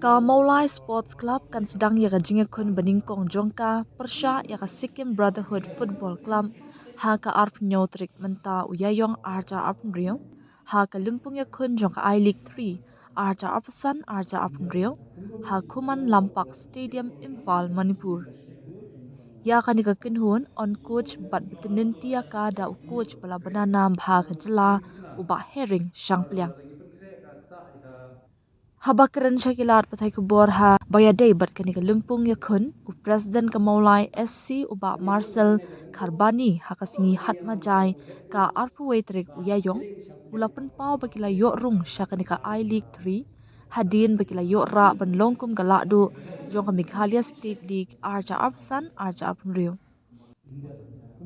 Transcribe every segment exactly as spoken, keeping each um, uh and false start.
Ka Mawlai Sports Club kan sdang ïa ka jingïakhun banyngkong jong ka pyrshah ïa ka Sikkim Brotherhood Football Club ha ka arphew tarik mynta u Ïaïong arhajar arphew hynriew ha ka lympung ïakhun jong ka I-League three arhajar arphew san arhajar arphew hynriew ha Khuman Lampak Stadium, Imphal, Manipur. Ïa kane ka kynhun yn coach bad btnentia ka da u coach ba la bnana bha ka jylla u Bah Hering Shangpliang. Haba kren sha ki lad pathai khubor haba ïadei bad kane ka lympung ïakhun, u President ka Mawlai S C u Bah Marcel Kharbani ha ka sngi Hatmajai ka arphew tarik u Ïaïong u la pynpaw ba ki la ïoh rung sha kane ka I-League three hadien ba ki la ïoh rah ban long kum ka lahduh jong ka Meghalaya State League arhajar arphew san arhajar arphew hynriew.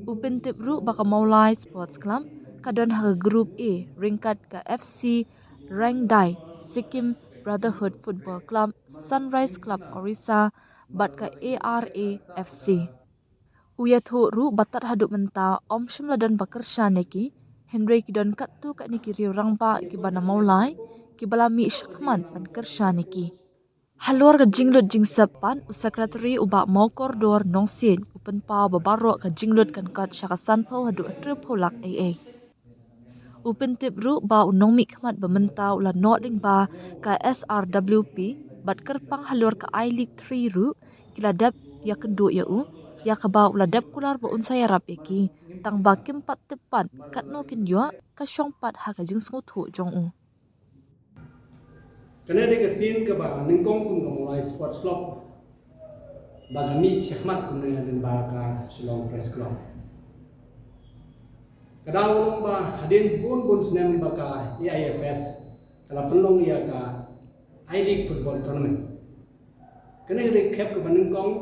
U pyntip ruh ba ka Mawlai Sports Club ka don ha ka Group A ryngkat ka F C Raengdae, Sikkim Brotherhood Football Club, Sunrise Club Orissa bad ka A R A F C. U ïathuh ruh ba tad haduh mynta ym shym la don ba kyrshan ïa ki, hynrei ki don katto katne ki riew rangbah kiba na Mawlai kiba la mih shakhmat ban kyrshan ïa ki. Halor ka jinglut jingsep pat, u Secretary u Bah Mawkordor Nongsiej u pynpaw ba baroh ka jinglut kan kot sha ka sanphew haduh hynriewphew lak eiei. U pyntip ruh ba u nongmihkhmat ba mynta u la noh lyngba ka S R W P bad kyrpang halor ka I-League three ruh ki la dep ïakynduh ïa u, ïa kaba u la dep kular ba un sa ïarap ïa ki, tang ba kim pat tip pat katno kin ïoh, ka shong pat ha ka jingsngewthuh jong u. Kane dei ka sien kaba nyngkong kum ka Mawlai Sports Club ba ka mih shakhmat kumne lyngba ka Shillong Press Club. Ka dei ka long ba hadien bun bun snem ba ka A I F F ka la pynlong ïa ka I-League Football Tournament. Kane ka dei ka khep kaba nyngkong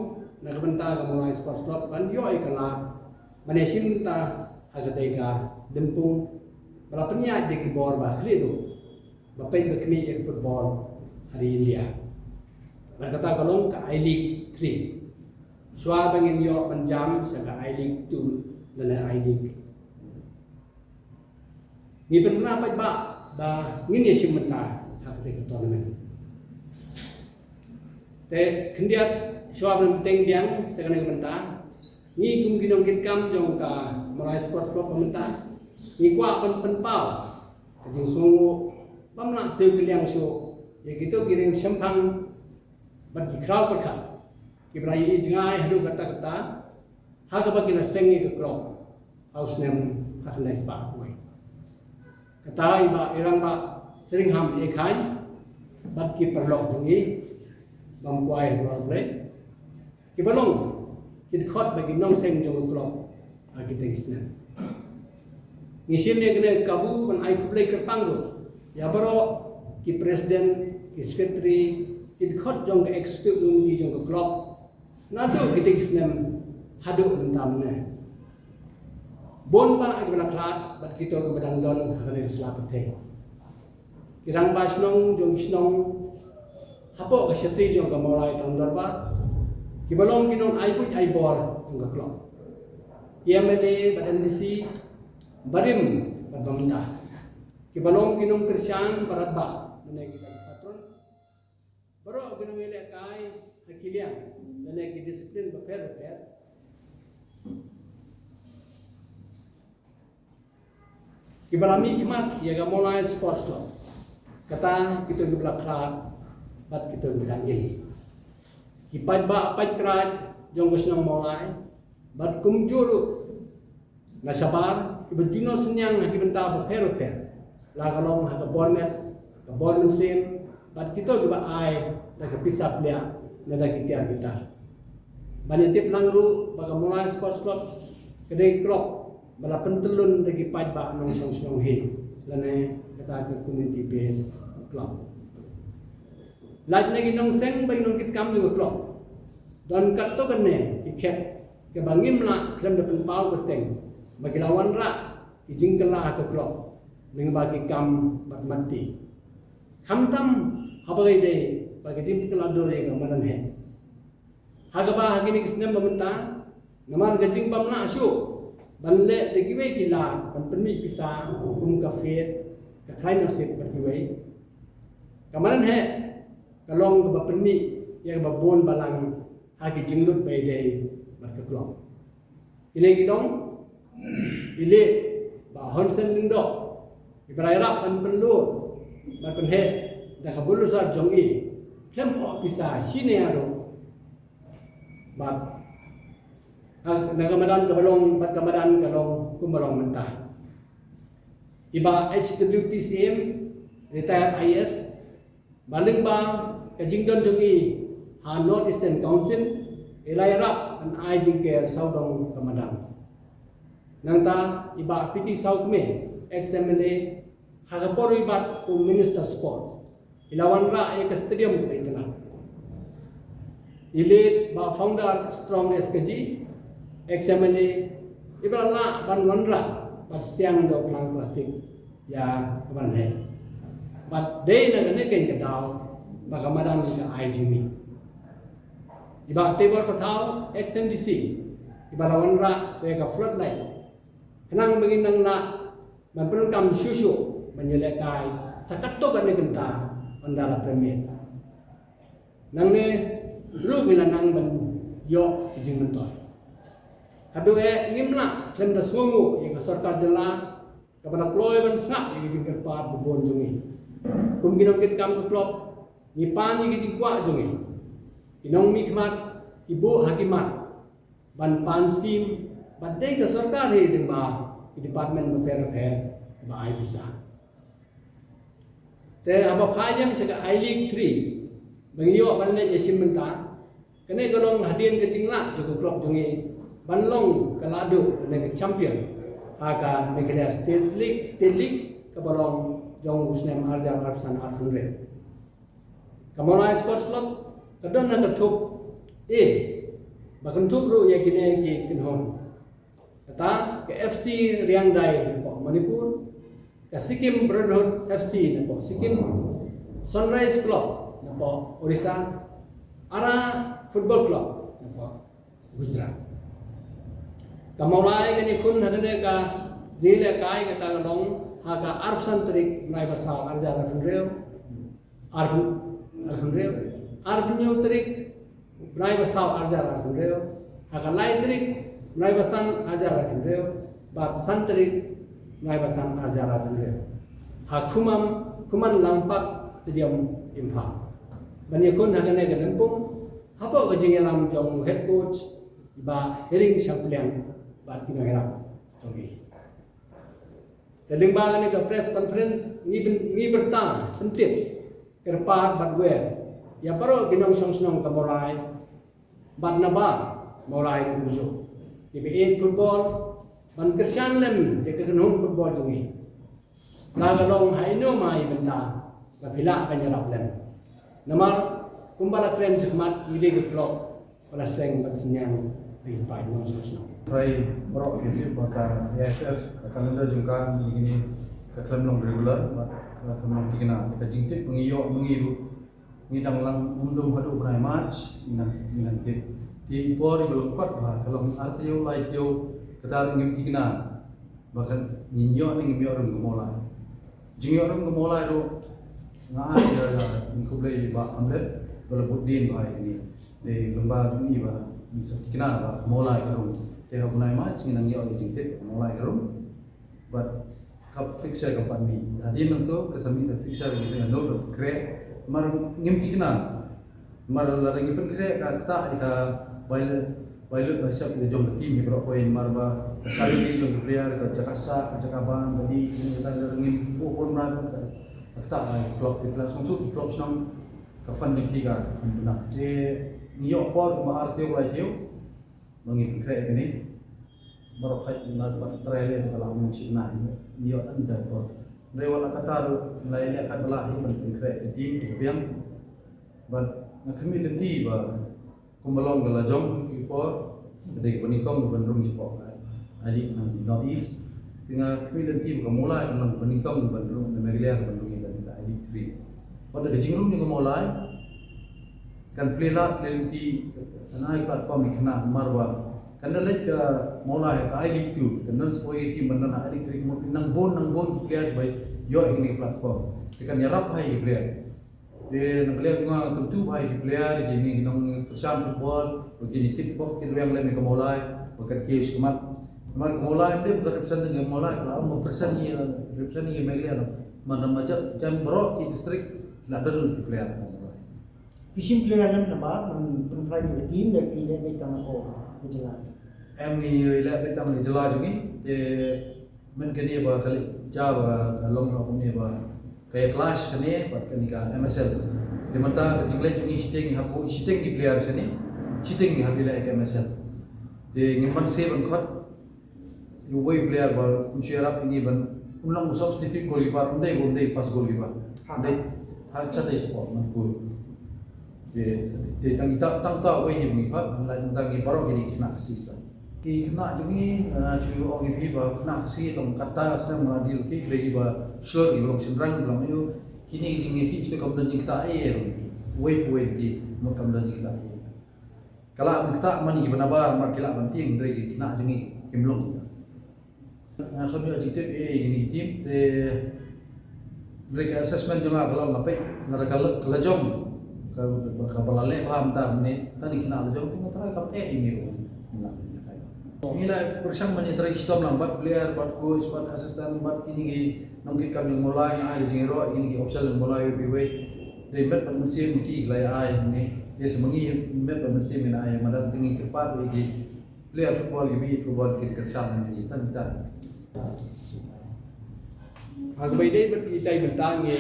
na ka bynta ka Mawlai Sports Club ban ïoh ïa ka lad ban ïashim bynta ha katei ka lympung ba la pynïaid da ki bor ba khlieh duh ba peit ba khmih ïa ka football ha ri India. Bad kata ka long ka I-League three. Shuwa ba ngin ïoh ban jam sha ka I-League two lane I-League, ngi pynbna paidbah ba ngin ïashim bynta ha katei ka tournament. Te khyndiat shuwa ban bteng biang sha kane ka bynta, ngi kum ki nongkitkam jong ka Mawlai Sports Club mynta ngi kwah ban pynpaw ka jingsngewnguh bym lah siew kylliang shuh ïa kito ki riew shemphang bad ki khraw pyrkhat kiba la ïohi jngai haduh katta katta ha kaba ki la seng ïa ka club ha u snem khatkhyndai spah wei. Kata i Bah, i Rangbah Seringham Ikhaiñ bad ki paralok jong ngi bam kwai ha Blei, kiba long ki dkhot bad ki nongseng jong ka club ha kitei ki snem. Ngi shim ïa kane ka kabu ban ai khublei kyrpang ruh ïa baroh ki president, ki secretary, ki dkhot jong ka executive committee jong ka club naduh kitei ki snem haduh mynta mynne. Bun bah kiba la khlad bad kito kiba dang don ha kane ka sla pyrthei. Ki rangbah shnong jong ki shnong hapoh ka shatei jong ka Mawlai Town Dorbar kiba long ki nong ai buit ai bor jong ka club. Ki M L A bad M D C barim bad bamta, kiba long ki nongkyrshan ba radbah lane ki patron, baroh ki nongïalehkai ha ki liang lane ki disiplin bapher bapher, kiba la mihkhmat ïa ka Mawlai Sports Club, kata kito kiba la khlad bad kito kiba dang im, ki paidbah paidkrad jong ka shnong Mawlai bad kumjuh ruh na shabar kiba ju nongsynñiang ha ki bynta bapher bapher, la ka long ha ka bor met, ka bor mynsiem bad kito kiba ai da ka pisa pliah ne da ki tiar ki tar. Ban ïatip lang ruh ba ka Mawlai Sports Club ka dei ka club ba la pyntyllun da ki paidbah nongshong shnong hi lane kata ka community based club. Lait na ki nongseng bad ki nongkitkam jong ka club, don katto katne ki khep kiba ngim lah khlem da pynpaw kyrteng ba ki la wanrah ki jingkylla ha ka club lyngba ki kam bad matti, khamtam haba ka dei bad ka jingpynkylla dur ïa ka madan heh. Ha kaba ha kine ki snem ba mynta, namar ka jingbym lah shuh ban leh da kiwei ki lad ban pynmih pisa kum ka fete, ka trainership bad kiwei, ka madan heh ka long kaba pynmih ïa kaba bun balang ha ki jinglut ba ïadei bad ka klok. Ki leh ki dong, i leh Bah Honson Lyngdoh, iba la ïarap ban pynlut bad pynheh da ka bulldozer jong i khlem opisa shine ïa ruh. Bad na ka madan kaba long, bad ka madan ka long kumba long mynta. I Bah H W T Syiem, retired I A S, ba lyngba ka jingdon jong i ha North Eastern Council, i la ïarap ban ai jingker sawdong ka madan. Nangta i Bah P T Sawkmie, ex M L A, ha ka por i bat kum Minister Sport, i la wanrah ïa ka stadium kaba itynnad. I leh Bah Founder Strong S K G, ex M L A, iba la lah ban wanrah bad siang da u klang plastik ïa ka ban heh. Bad dei na kane ka daw ba ka madan ka ai jingmih. I Bah Tibor Pathaw, ex M D C, iba la wanrah sa ka floodlight, khnang ba ngin nang lah ban pyndonkam shuh shuh ban ïalehkai sa katto katne kynta ynda la permit. Nangne ruh ngi la nang ban ïoh ki jingmyntoi. Haduh eh ngim lah khlem da sngewnguh ïa ka sorkar jylla kaba la kloi ban sngap ïa ki jingkyrpad ba bun jong ngi. Kum ki nongkitkam ka klub, ngi pan ïa ki jingkwah jong ngi. Ki nongmihkhmat ki buh ha ki mat ban pan skim, bad dei ka sorkar hi lyngba ki department bapher bapher ba ai pisa. Te haba phai ïa sha ka I-League three ba ngi ïoh ban leit ïashim bynta, kane ka long hadien ka jinglah jong ka klub jong ngi ban long ka lahduh ne ka champion ha ka Meghalaya State League, State League kaba long jong u snem arhajar arphew san arphew hynriew. Ka Mawlai Sports Club ka don ha ka thup A ba kynthup ruh ïa kine ki kynhun. Kata ka F C Riangdai napoh Manipur, ka Sikkim Brotherhood F C napoh Sikkim, Sunrise Club napoh Orissa, Ara Football Club napoh Gujarat. Ka Mawlai kan ïakhun ha kane ka jingïalehkai kata ka long ha ka arphew san tarik bnai ba saw arhajar arphew hynriew, arphew, arphew hynriew, arphew hynñiew tarik bnai ba saw arhajar arphew hynriew, ha ka lai tarik bnai ba san arhajar arphew hynriew, bad san tarik bnai ba san arhajar arphew hynriew, ha Khumam, Khuman Lampak Stadium, Imphal. Ban ïakhun ha kane ka lympung hapoh ka jingïalam jong u head coach Bah Hering Shangpliang bad ki nongïarap jong ngi. Te lyngba kane ka press conference ngi byn-, ngi bynta pyntip kyrpad bad wer ïa baroh ki nongshong shnong ka Mawlai bad nabar Mawlai ruh kumjuh, kiba ïeit football, ban kyrshan lem ïa ka kynhun football jong ngi. La ka long ha ïano ma i bynta, la phi lah ban ïarap lem. Namar kumba la kren shakhmat, ngi dei ka club ba la seng bad synñiang da ki paid nongshong shnong. Trai baroh ki tip ba ka A I F F ka calendar jong ka ngi kine ka khlem long regular bad ka khlem long thikna. Ka jingtip ba ngi ïoh ma ngi ruh, ngi dang lang ym dum haduh bnai March ngi nang, ngi nang tip. Te por ba long kot ba ka long ar taïew lai taïew kata ruh ngim thikna ba kan ngin ïoh ne ngim ïoh ruh ka Mawlai. Jingïoh ruh ka Mawlai ruh nga ai ïa, ïa khublei ïa Bah Hamlet ba la bud dien ba ai ïa ngi. Dei lyngba jong i ba ngi sa thikna ba ka Mawlai ka rung. Te ha u bnai March ngin nang ïoh ïa ka jingtip ka Mawlai ka rung. Bad ka fixture ka pat mih. Hadien nangto ka sa mih ka fixture ngi sa ïa note ba khreh. Namar ngim thikna. Namar lada ngi pynkhreh ka ktah ïa ka bai lut, bai lut ba shap ïa ka jong ka team hi baroh kawei namar ba ka salary jong ka player, ka jaka sah, ka jaka bam, ka dih, kine kita lada ngim buh por mrad ka, ka ktah ïa ka club, ki players sngewthuh ki club shnong ka fund jong ki ka fund bnai. Te ngi ïoh por kumba ar taïew lai taïew ba ngi pynkhreh ïa kane. Baroh khat ngi la, bad trai leh te ka la mih shipnai. Ngi ïoh tang jai por. Hynrei wat la katta ruh ngi la ïaleh katba lah hi ban pynkhreh ïa ka team ka biang. Bad nga khmih lynti ba kumba long ka la jong ki por, ka dei kaba nyngkong ban rung shapoh ka I-League na North East. Te nga khmih lynti ba ka Mawlai kan long kaba nyngkong ban rung na Meghalaya ban rung ïa ka I-League three. Bad da ka jingrung jong ka Mawlai kan plie lad plie lynti, kan ai platform ïa khynnah namar ba kan da leit ka Mawlai ha ka I-League two, kan don sa kawei ka team ban don ha I-League three, ka mut nang bun nang bun ki player kiba ïoh ïa kane ka platform. Te kan ïarap bha ïa ki player. Te na ka liang nga kyntu bha ïa ki player, ïa kine ki nongkyrshan football, ba kin ïa kit bok kit rwiang lem ïa ka Mawlai, ba kat ki sha khmat. Namar ka Mawlai ym dei ba ka represent ïa ka Mawlai, ka la ym represent ïa, represent ïa Meghalaya. Namar na jan baroh ki district la don ki player ka Mawlai. Phi shim player lem namar ban pynphai ïa ka team, lada phi leh beit tang ha ka jylla. Em, ngi leh beit tang ha ka jylla jong ngi, te mynta kane ba ka leit ja ba ka long noh kumne ba ka ïa clash kane bad kane ka M S L. Te mynta ka jingleit jong ngi shiteng ngi hap buh shiteng ki player shane, shiteng ngi hap ïaleh ka M S L. Te ngim banse ban khot ïa uwei u player ba un shu ïarap ïa ngi ban, un long u substitute goalkeeper, un dei, un dei first goalkeeper. Ha. Un dei, ha, shatei shapoh, man goal. Te, te tang ita, tang uta uwei hi ba ngi khot, hynrei tang ngi baroh kine ki khynnah Khasi shuh. Ki khynnah jong ngi, ah, shu ong ïa phi ba khynnah Khasi long katta snem nga la deal ki, ki dei ba shlur, ki long shynrang, ki long ïa u. Kine ki jingïakhih shuh kam don jingktah ei ei ruh. Uwei uwei ki mut kam don jingktah ei ei. Ka lah ban ktah man ki ban nabar, namar ki lah ban tieng, hynrei ki khynnah jong ngi kim long. Nga khlem ïoh jingtip ei ei ïa kine ki team, te hynrei ka assessment jong nga ka long, nga peit, nga da ka la, ka la jong, ka, ka ba la leh bha mynta mynne, tang ki khynnah la jong, te nga tharai kam eh ïa ngi ruh. Ngi la pyrshang ban ïatrei shitom lang bad player, bad coach, bad assistant, bad kine ki nongkitkam jong Mawlai, nga ai ka jingïaroh ïa kine ki official jong Mawlai U P wei. Dei met bad mynsiem ki la ai hangne. Te sa ma ngi met bad mynsiem ngin ai, madan te ngi kyrpad ïa ki player football, ki ba ïeit football, ki kyrshan ïa ngi tang tang. Ha kaba ïadei bad kita ki bynta ngi,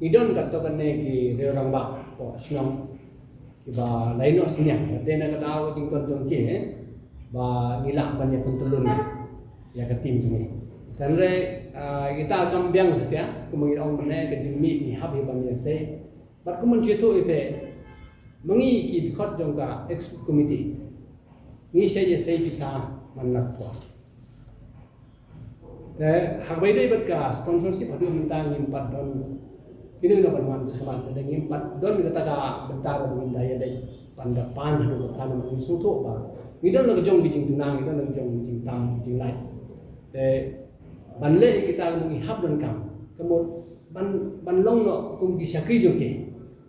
ngi don katto katne ki riew rangbah hapoh shnong kiba la ïehnoh synñiang. Te na ka daw ka jingkyrpad jong ki, eh, ba ngi lah ban ïa pyntyllun ïa ka team jong ngi. Hynrei, ah, kita kam biang satia, kumba ngi ong mynne, ka jingmih ngi hap hi ban ïa sei. Bad kumba ngi shu ïathuh ïa phi, ma ngi ki dkhot jong ka executive committee, ngi shait ïa sei pisa man la ka por. Te ha kaba ïadei bad ka sponsorship, haduh mynta ngim pat don kino kino ban wan shakhmat, te ngim pat don kata ka bynta ba ngin da ïaleit ban da pan haduh katta, namar ngi sngewthuh ba ngi don la ka jong ki jingduna, ngi don la ka jong ki jingtam jinglait. Te ban leh kita ka mut ngi hap donkam, ka mut ban, ban long noh kum ki shakri jong ki,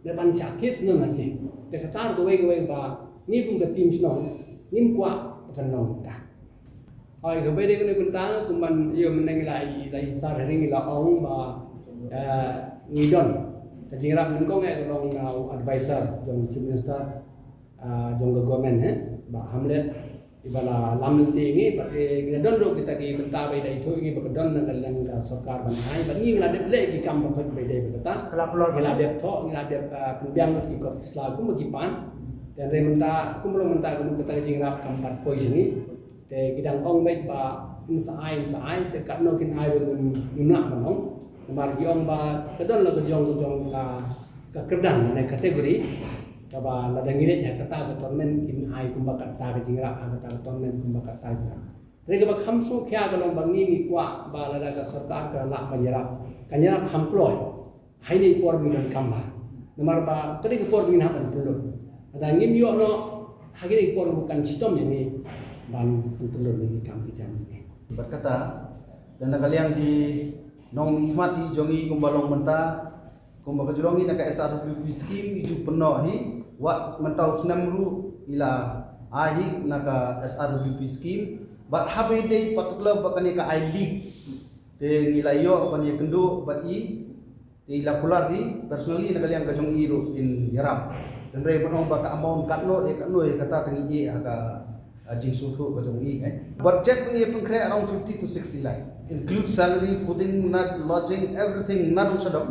ne ban shah thied shnong na ki. Te kata ruh kawei kawei ba ngi kum ka team shnong ngim kwah ba kan long kumta. Hooid, kaba ïadei kane ka bynta, kumba ïa mynne ngi la, la isar ha ri ngi la ong ba, eh, ngi don ka jingïarap nyngkong, eh, ka long na u advisor jong Chief Minister, ah, jong ka government, eh, Bah Hamlet, iba la lam lynti ïa ngi, bad, eh, ngi la don ruh kita ki bynta ba i la ïathuh ïa ngi ba ka don na ka liang ka sorkar ban ai, bad ngi la dep leh ki kam bakhot ba ïadei bad kata. Ka la pynlong, ngi la dep thoh, ngi la dep, ah, pynbiang ki kot ki sla kumba ki pan. Te hynrei mynta, kumba long mynta, kumba kata ka jingïarap kam pat poi sha ngi. Te ki dang ong beit ba yn sa ai, yn sa ai, te katno kin ai ruh ngim, ngim lah ban ong. Namar ki ong ba ka don la ka jong, ka jong ka, ka kyrdan ne category, kaba lada ngi leit ha kata ka tournament kin ai kumba kata ka jingïarap, ha kata ka tournament kumba kata ka jingïarap. Te kaba kham sngewkhia ka long ba ngi ngi kwah ba lada ka sorkar ka lah ban ïarap, kan ïarap kham kloi. Ha kine ki por ba ngi donkam bha. Namar ba ka dei ka por ba ngin hap ban pynlut. Lada ngim ïoh noh ha kine ki por, kan shitom ïa ngi ban pynlut ïa ki kam ki jam jong ngi. Bad kata, te na ka liang ki nongmihkhmat jong ngi kumba long mynta, kumba ka ju long hi na ka S R W P scheme, i ju pynnoh hi, wat mynta u snem ruh i la ai hi na ka S R W P scheme. Bad haba ïadei particular bad kane ka I-League, te ngi la ïoh ban ïakynduh bad i, te i la kular hi personally na ka liang ka jong i ruh in ïarap. Te hynrei ban ong ba ka amount katno eh, katno eh, kata te ngi ïeh ha ka, ah, jingsngewthuh ka jong i, eh. Budget ngi pynkhreh around fifty to sixty lakh, include salary, fooding, nat, lodging, everything, nadong shadong.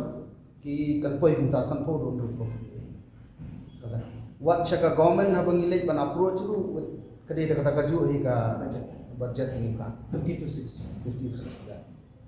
Ki kan poi kumta sanphew to hynriewphew. Kata. Wat sha ka government haba ngi leit ban approach ruh, ka dei da kata kajuh hi ka budget ngi ka. Fifty to sixty. Fifty to sixty lakh.